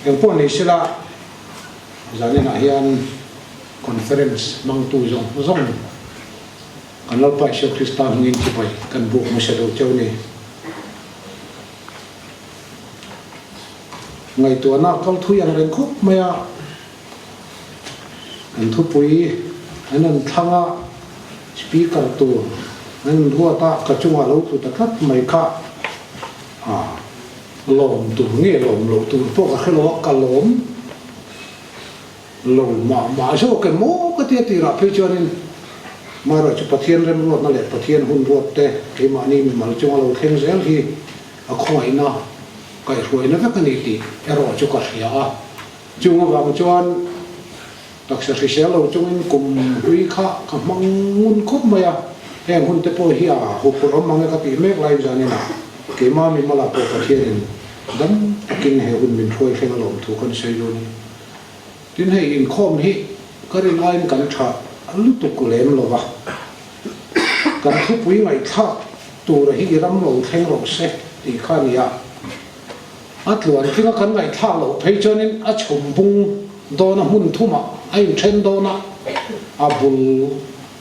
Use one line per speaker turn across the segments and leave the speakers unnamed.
Engpawh ni sela zaninah hian conference hmangtu zawng zawng kan Lalpa Isua Krista hmingin chibai kan buk hmasa duh cheu ni. Ngaihtuahna kal thui ang reng khawp mai a, an thupui an an thlang a, speaker tur an an ruat a, ka chungah lo tlu ta tlat mai kha a lawm tur nge lawm loh tur pawh ka hre lo a, ka lawm lo mah mah zawk em maw ka tia tirah phei chuanin amaherawhchu Pathian remruatna leh Pathian hun ruat te keimahni mimal chunga lo thleng zel hi a khawngaihna kaihhruaina vek a ni tih erawh chu ka hria a. Chung avang chuan taksa hrisel lo chungin kum hlui kha ka hmang ngun khawp mai a, heng hun te pawh hi a huphurh awm ang e ka tih mek laiin zaninah keimah mimala pawh Pathianin dam takin he hun min hruai thleng alawm thu kan sawi dawn a ni. Tin hei inkhawm hi ka rin aiin kan tha lutuk lem lo va, kan thupui ngaihthlak tura hi i ram lo thleng rawh se tih kha a ni a. A tluan tlinga kan ngaihthlak loh phei chuanin a chhum bung dawna hmun thumah a inthen dawn a, a bul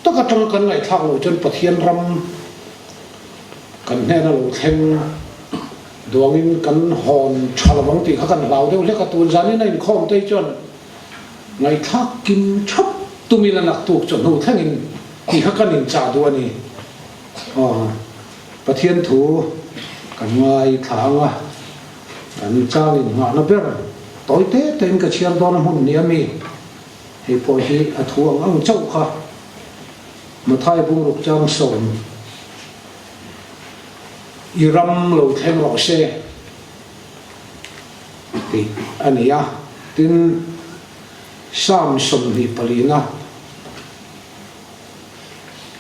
tak atanga kan ngaihthlak loh chuan Pathian ram kan hnena lo thleng duangin kan hawn tha lo ang tih kha kan hlau deuh hlek a, tun zanin a inkhawm te hi chuan ngaihthlak kim thap tumila naktuk chawhnu thlengin tih kha kan inchah duh a ni. Aw, Pathian thu kan ngaithla ang a, kan chang innghahna ber tawi te tein ka chhiar dawn a hmun nia mi, hei pawh hi a thu ang ang chauh kha Mathai bungruk chang 10 i ram lo thleng rawh se tih a ni a, tin Psalm 24 na.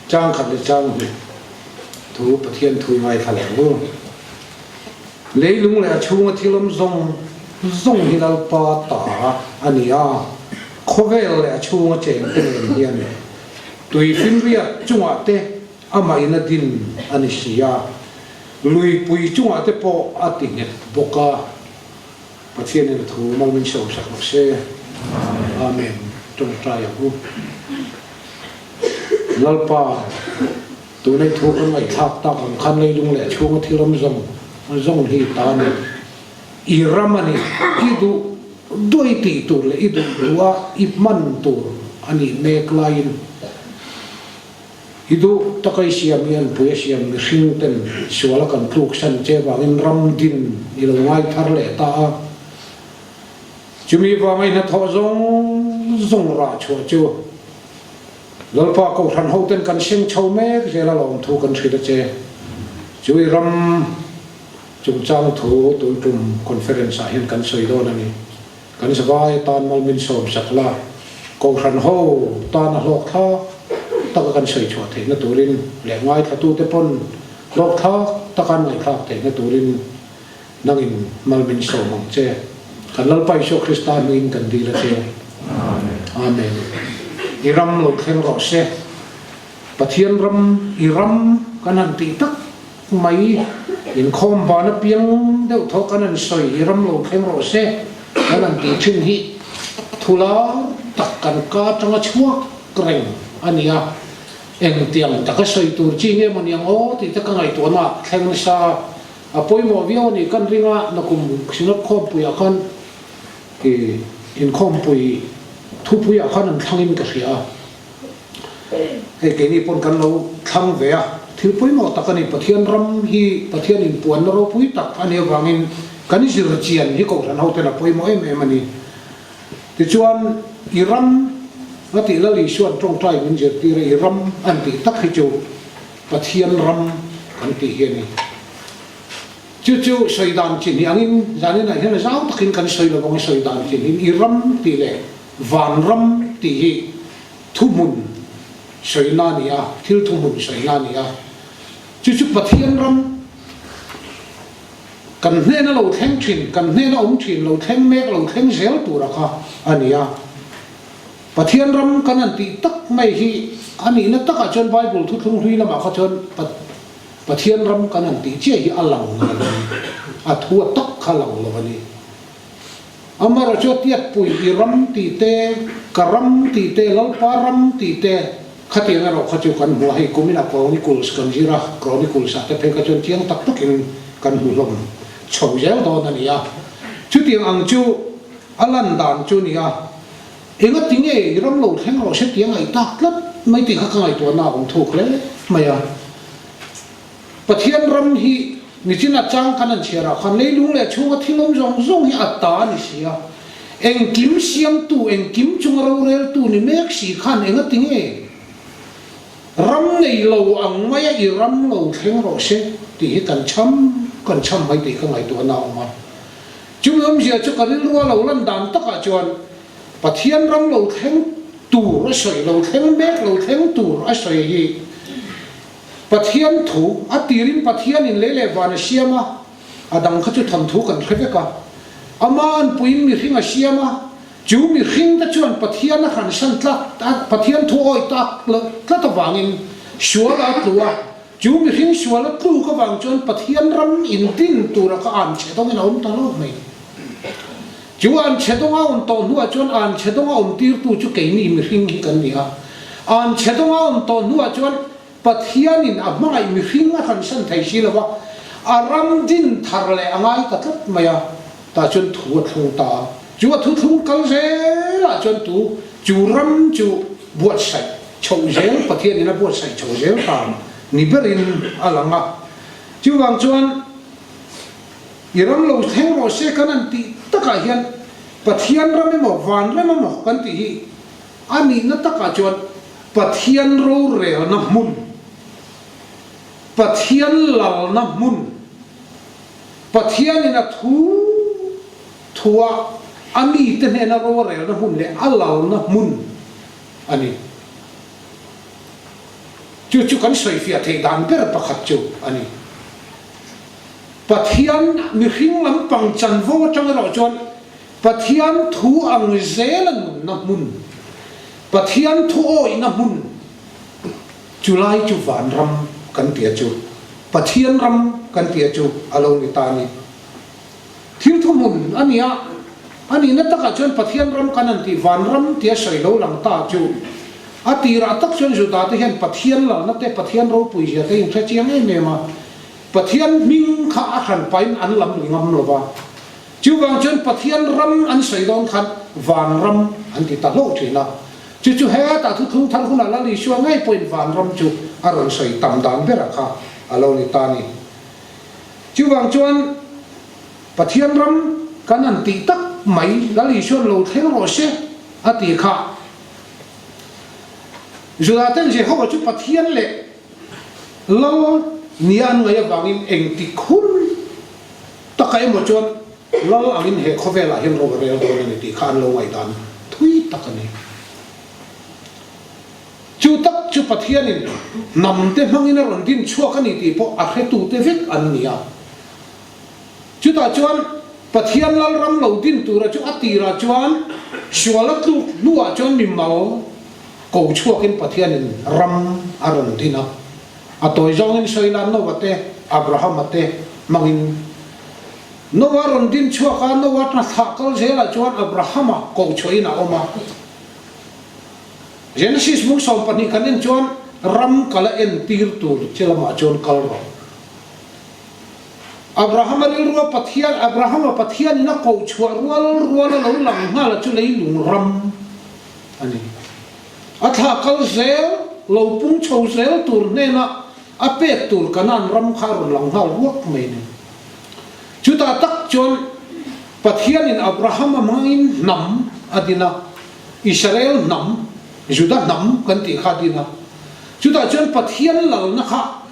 Chang khat leh chang hnih thu Pathian thu i ngaithla leh ang u. Leilung leh a chhunga thil awm zawng zawng hi Lalpa ta a ni a, khawvel leh a chhunga cheng te nen hian tui finriat chungah te amah in a din a ni si a, luipui chungah te pawh a ti nghet bawk a. Pathianin a thu mal min sawmsak rawh se. Amen. Tawngtai ang u. Lalpa, tunei thu kan ngaihthlak tak ang khan leilung leh chhunga thil awm zawng zawng hi ta a ni. I ram a ni. I duh duh i tih tur leh i duh duh a i hman tur a nih mek laiin I duh taka i siam i anpui a siam mihring ten sual a kan tluk san che vangin ram din i lo ngai thar leh ta a. Chumi vanga i hnathawh zawng zawng rah chhuah chu Lalpa Kohhran ho ten kan seng chho mek zel a lawmthu kan hrilh a che. Chu i ram chungchang thu tun tum conference ah hian kan sawi dawn a ni. Kan zavai atan malmin sawmsak la, Kohhran ho tana hlawkthlak taka kan sawi chhuah theihna turin leh ngaithlatute pawn hlawkthlak taka an ngaihthlak theihna turin nangin malmin sawm ang che. Kan Lalpa Isua Krista hmingin kan dil a che. Amen. I ram lo thleng rawh se. Pathian ram, i ram kan han tih tak mai inkhawm ban apiang deuh thaw kan han sawi i ram lo thleng rawh se kan han tih thin hi thu lar tak kan ka atanga chhuak reng a ni a, engtiang taka sawi tur chi nge maw niang aw tih te ka ngaihtuahna ah thleng nasa a, a pawimawh viau a ni kan ring a, nakum Synod khawmpuiah khan i inkhawmpui thupuiah khan an thlangin ka hria a. Hei keini pawn kan lo thlang ve a, thil pawimawh tak a ni. Pathian ram hi Pathian inpuanna ropui tak a nih avangin kan zir chian hi Kohhran hoten a pawimawh em em a ni. Tichuan i ram a tih Lal Isua'n tawngtai min zirtir a, i ram an tih tak hi chu Pathian ram kan tih hi a ni. Chu chu sawi dan chi hnih angin zaninah hian a zau takin kan sawi lo vang a, sawi dan chi hnihin i ram tih leh vanram tih hi thuhmun sawina a ni a, thil thuhmun sawina a ni a. Chu chu Pathian ram kan hnena lo thleng thin, kan hnena awm thin, lo thleng mek, lo thleng zel tura kha a ni a. Pathian ram kan han tih tak mai hi a nihna takah chuan Bible thuthlung hlui lamah kha chuan Pathian ram kan han tih chiah hi a lang lo a ni, a thu a tak kha a lang lo a ni. Amaherawhchu chu a tiatpui i ram tih te, ka ram tih te, Lalpa ram tih te, khatiang erawh kha chu kan hmu a, hei kuminah Chronicles kan zir a, Chronicles ah te phei kha chuan chiang tak takin kan hmu hlawm chho zel dawn a ni a. Chutiang ang chu a lan dan chu a ni a, engati nge i ram lo thleng rawh se tih a ngaih tak tlat mai tih kha ka ngaihtuahna a awm thuk hle mai a. Pathian ram hi nichin a chang kan an chhiar ah khan leilung leh chhunga thil awm zawng zawng hi a ta a ni si a, engkim siamtu, engkim chunga roreltu ni mek si khan engati nge ram nei lo ang maia i ram lo thleng rawh se tih hi kan cham kan cham mai tih ka ngaihtuahna a awm a. Chumi awmzia chu ka rilru a lo lan dan takah chuan Pathian ram lo thleng tur a sawi, lo thleng mek lo thleng tur a sawi hi Pathian thu, a tirin Pathianin lei leh van a siam a, a dang kha chu thawnthu kan hre vek a. Ama anpuiin mihring a siam a, chu mihring te chuan Pathian a hransan tlat a, Pathian thu awi tak loh tlat avangin sual a tlu a, chu mihring sual a tluk avang chuan Pathian ram indin tura kha an chhe dawngin a awm ta lo mai. Chu an chhe dawnga awm tawh hnuah chuan an chhe dawnga awm tirtu chu keini mihring hi kan ni a. An chhe dawnga awm tawh hnuah chuan Pathianin a hmangaih mihring a hransan thei si lo va, a ram din thar leh a ngai ta tlat mai a, tah chuan thu a thlung ta a. Chu a thuthlung kal zelah chuan tu chu ram chu buatsaih chhoh zel, Pathianin a buatsaih chho zel ta ni berin a lang a. Chuvang chuan. I ram lo thleng rawh se kan an tih takah hian Pathian ram emaw van ram emaw kan tih hi a nihna takah chuan Pathian rorelna hmun, Pathian lalna hmun, Pathianin a thu thua a mite hnena rorelna hmun leh a lalna hmun a ni. Chu chu kan sawifiah theih dan ber pakhat chu a ni. Pathian mihring lampang chanvo atang erawh chuan Pathian thu ang zela nunna hmun, Pathian thu awihna hmun chu lai chu vanram kan tia chu, Pathian ram kan tia chu a lo ni ta a ni. Thil thu hmun a nia, a nihna takah chuan Pathian ram kan han tih vanram tia sawi lo lang ta chu a tirah tak chuan Juda te hian Pathian lalna te, Pathian ropui zia te inhre chiang em em a. Pathian hming kha a hran pahin an lam ri ngam lo va, chuvang chuan Pathian ram an sawi dawn khan van ram an ti ta hlauh thin a. Chu chu hetah thuthlung thar hunah Lal Isua ngei pawhin van ram chu a rawn sawi tam dan berah kha a lo ni ta a ni. Chuvang chuan Pathian ram kan han tih tak mai Lal Isua'n lo thleng rawh se a tih kha Judaten Jehovah chu Pathian leh Lal nia an ngaih avangin engtik hun taka emaw chuan Lal angin he khawvelah hian ro a rel dawn a ni tih kha an lo ngaihdan thui tak a ni. Chu tak chu Pathianin hnamte hmangin a rawn din chhuak a ni tih pawh a hretute vek an ni a. Chutah chuan Pathian Lalram lo din tura chu a tirah chuan sual a tluk hnuah chuan mimal ko chhuakin Pathianin ram a rawn din a. A tawi zawngin sawi la Noah te, Abrahama te hmangin Noah rawn din chhuak a, Noah hna thlah kal zelah chuan Abrahama ko chhuahin a awm a. Genesis mung 12 kan en chuan ram kal a entir tur che lamah chuan kal rawh. Abrahama rilrua Pathian, Abrahama Pathianin a koh chhuah rual rual a lo lang nghal a chu leilung ram a ni. A thlah kal zel, lo pung chho zel tur hnena a pek tur Kanaan ram kha a rawn lang nghal ruak mai a ni. Chutah tak chuan Pathianin Abrahama hmangin hnam a din a, Israel hnam, Juda hnam kan tih kha a din a. Chutah chuan Pathian lalna kha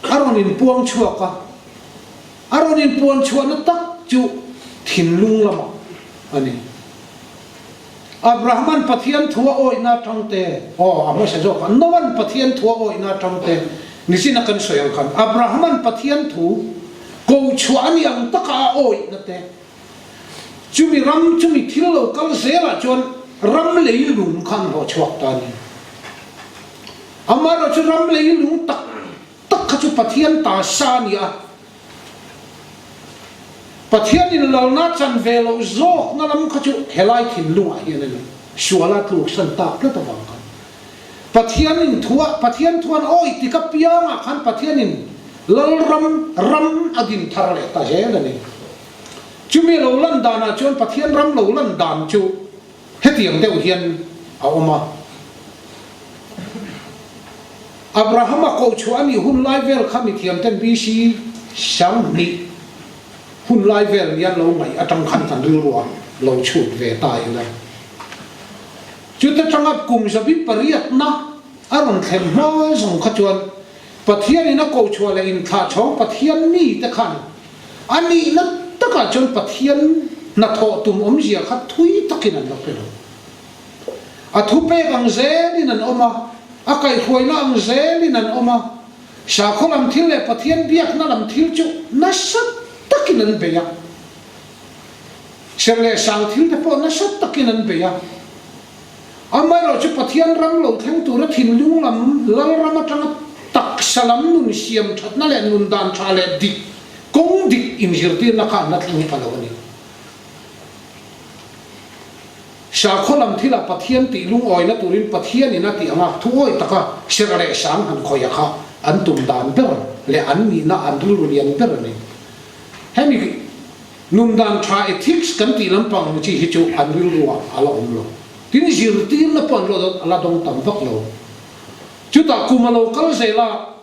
A rawn inpuang chhuak a, a rawn inpuan chhuahna tak chu thinlung lamah a ni. Abrahaman Pathian thu a awihna atang te, aw a hmasa zawk a, Noa'n Pathian thu a awihna atang te, nichin a kan sawi ang khan, Abrahaman Pathian thu ko chhuah a ni ang taka a awihna te, chumi ram, chumi thil lo kal zelah chuan ram leilung kha an hlawh chhuak ta a ni. Amaherawh chu ram leilung tak tak kha chu Pathian ta sa a ni a. Pathianin lalna chan ve loh zawkna lam kha chu helai thinlungah hian a ni. Suala tluksan tak tlat avang khan Pathianin thua Pathian thuan awi tik apiangah khan Pathianin Lalram ram a din thar leh ta zel a ni. Chumi lo lan danah chuan Pathian ram lo lan dan chu hetiang deuh hian a awm a. Abrahama kohchhuah a nih hun lai vel kha mithiamten BC 2000 hun lai vel nia lo ngaih atang khan kan rilru a lo chhut ve ta ila. Chuta tanga kum zabi pariatna a rawn thlen hma zawng kha chuan Pathianin a kohchhuah leh inthlahchhawng Pathian mite khan a nihna takah chuan Pathian hnathawh tum awmzia kha thui takin an la pe lo. A thupek ang zelin an awm a, a kaihhruaina ang zelin an awm a, sakhaw lam thil leh Pathian biakna lam thil chu nasa takin an bei a. Serh leh sang thil te pawh nasa takin an bei a. Amaherawh chu Pathian ram lo thleng tura thinlung lam Lalram atanga taksa lam nun siam thatna leh nun dan tha leh dik, kawng dik inzirtirna kha an la thleng pha lo a ni. Sakhaw lam thilah Pathian tih lungawina turin Pathianin a tih anga thuawi taka serh leh sang han khawih a kha an tum dan ber leh an nihna an rilru lian ber a ni. Hemi nun dan tha ethics kan tih lampang chi hi chu an rilruah a la awm lo. Tin, zirtirna pawh an la dawng tam vak lo. Chutah kum a lo kal zel a,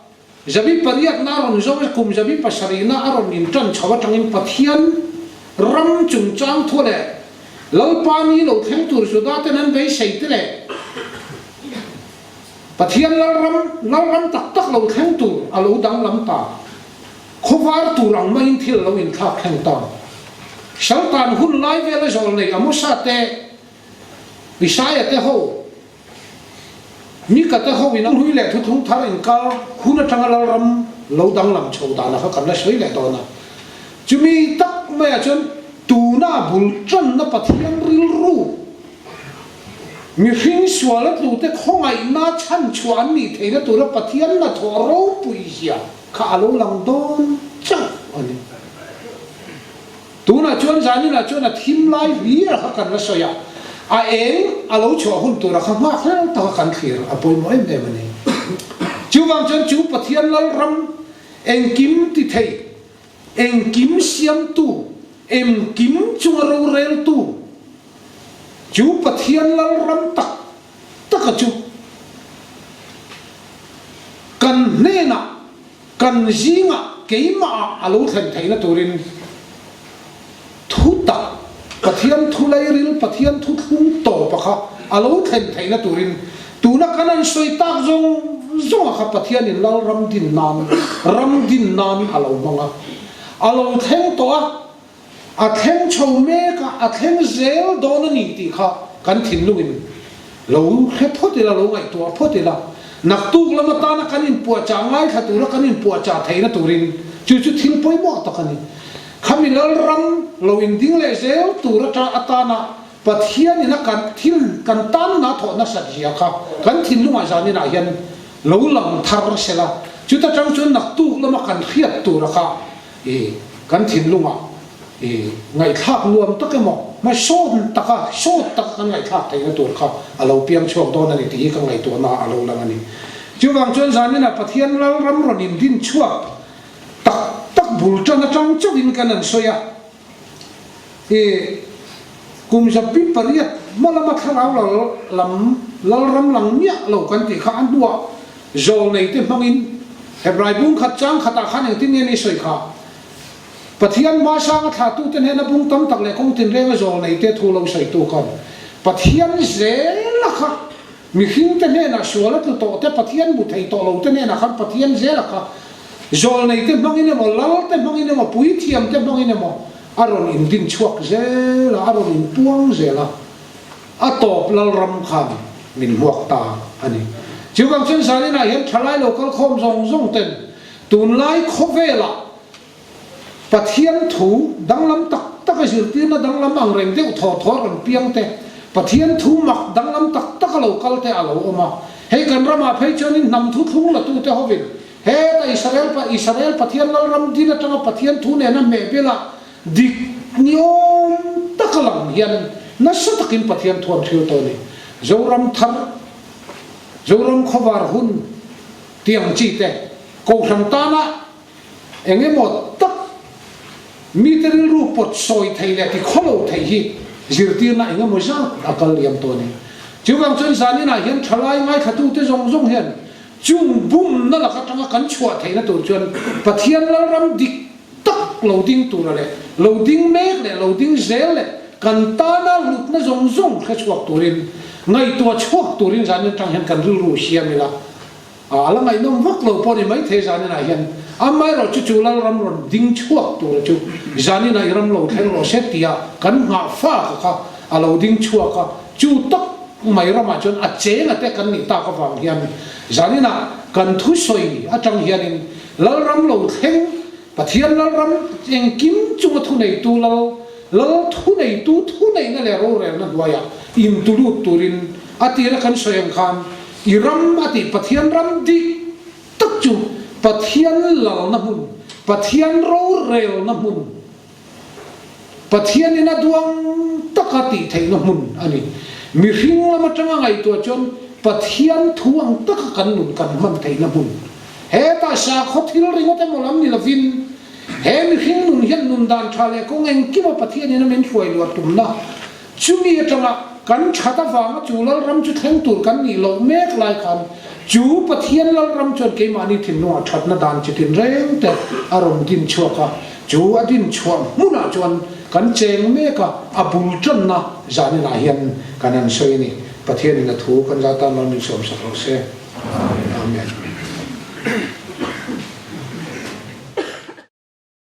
800na a rawn zo a, kum 700na a rawn intan chho atangin Pathian ram chungchang thu leh Lalpa ni lo thleng tur Juda ten an beisei te leh Pathian Lalram, Lalram tak tak lo thleng tur a lo danglam ta. Khawvar tur ang maiin thil a lo inthlak thleng ta. Saltan hun lai vela zawlnei Amosa te, Isaia te ho, Mika te ho in a hlui leh thuthlung thar inkar hun atanga Lalram lo danglam chho dana kha kan la sawi leh dawn a. Chumi tak maiah chuan tuna bul tanna Pathian rilru mihring sual a tlute khawngaihna chhan chhuah an nih theihna tura Pathian hnathawh ropui zia kha a lo lang dawn chauh a ni. Tunah chuan zaninah chuan a thim lai hlir kha kan la sawi a, a eng a lo chhuah hun tura kha nghak hlel taka kan thlir a pawimawh em em a ni. Chuvang chuan chu Pathian Lalram engkim ti thei, engkim siamtu, engkim chunga roreltu, chu Pathian Lalram tak taka chu kan hnenah, Kan zingah keimahah a lo thlen theihna turin thu tak, Pathian thu leiril, Pathian thu thlung tawpa kha a lo thlen theihna turin tuna kan an sawi tak zawng zawnga kha Pathianin Lalram din nan, ram din nan a lo hmang a. A lo thleng tawh a, a thleng chho mek a, a thleng zel dawn a ni tih kha kan thinlungin lo hre phawt ila, lo ngaihtuah phawt ila, naktuk lam atana kan inpuahchah ngaithla tura kan inpuahchah theihna turin chu chu thil pawimawh tak a ni. Khami Lalram lo inding leh zel tur ata atana Pathianin a kan thil kan tanna thawh nasat zia kha kan thinlungah zaninah hian lo lang thar sela, chuta tang chuan naktuk lama kan hriat tura kha I kan thinlungah i ngaihthlak nuam tak emaw, hmasawn taka, sawt taka kan ngaihthlak theihna tur kha a lo piang chhuak dawn a ni tih hi ka ngaihtuahna a lo lang a ni. Chuvang chuan zaninah Pathian Lalram rawn indin chhuak tak tak bul tan atang chauhin kan han sawi a, i kum 800 hma lama thlarau lal lam Lalram lang miah lo kan tih kha a hnuah Zawlnei te hmangin Hebrai bung khat chang khatah khan engtin nge ni sawi kha? Pathian hmaisanga thlatute hnena bung tam tak leh kawng tinrenga zawlnei te thu lo sawitu khan Pathian zela kha mihring te hnenah sual a tlu tawh te Pathian hmu thei tawh lo te hnenah khan Pathian zela kha zawlnei te hmangin emaw lal te hmangin emaw puithiam te hmangin emaw a rawn indin chhuak zel a a rawn inpuang zel a. A tawp Lalram khan min hmuak ta a ni. Chuvang chuan zaninah hian thalai lo kal khawm zawng zawng ten tunlai khawvelah Pathian thu danglam tak tak a zirtirna danglam ang reng deuh thaw thaw rawn piang te, Pathian thu mak danglam tak tak a lo kal te a lo awm a. Hei kan ramah phei chuanin hnam thu thlung la tute hovin heta Israel Israel Pathian Lalram din atanga Pathian thu nena hmehbela. Dik ni awm taka lang hian nasa takin Pathian thuam thil tawh a ni. Zoram thar, Zoram khawvar hun tih ang chi te, Kohhran tana eng emaw tak mite rilru pawt sawi thei leh ti khawlo thei hi zirtirna eng emaw zat a kal liam tawh a ni. Chuvang chuan zaninah hian thalai ngaithlatute zawng zawng hian chung bumna lak atanga kan chhuah theihna tur chuan Pathian Lalram dik tak lo ding tura leh lo ding mek leh lo ding zel leh kan tana hlutna zawng zawng hre chhuak turin, ngaihtuah chhuak turin zanin atang hian kan rilru siam ila, a la ngaihnawm vak lo pawh ni maithei zaninah hian amaherawh chu chu Lalram rawn ding chhuak tura chu zaninah i ram lo thleng rawh se tia kan nghah fak a kha a lo ding chhuak a, chu tak mai ramah chuan a cheng a te kan nih tak avang hian zaninah kan thusawi atang hianin Lalram lo thleng, Pathian Lalram engkim chunga thuneitu Lal, Lal thuneitu thuneihna leh rorelna hnuaiah intulut turin a tira kan sawi ang khan i ram a tih Pathian ram dik tak chu Pathian lalna hmun, Pathian rorelna hmun, Pathianin a duang taka tih theihna hmun a ni. Mihring lam atanga ngaihtuah chuan Pathian thu ang taka kan nun kan hman theihna hmun. Hetah sakhaw thil ringawt emaw lam ni lovin, he mihring nun hian nun dan tha leh kawng engkima Pathianin a min hruai luah tumna Chumi atanga kan that avanga chu Lalram chu thleng tur kan nih loh mek lai khan chu Pathian Lalram chuan keimahni thinlungah thatna dan chi tinreng te a rawn din chhuak a, chu a din chhuah hmunah chuan kan cheng mek a, a bul tanna zaninah hian kan han sawi a ni. Pathianin a thu kan za tan mal min sawmsak rawh se. Amen.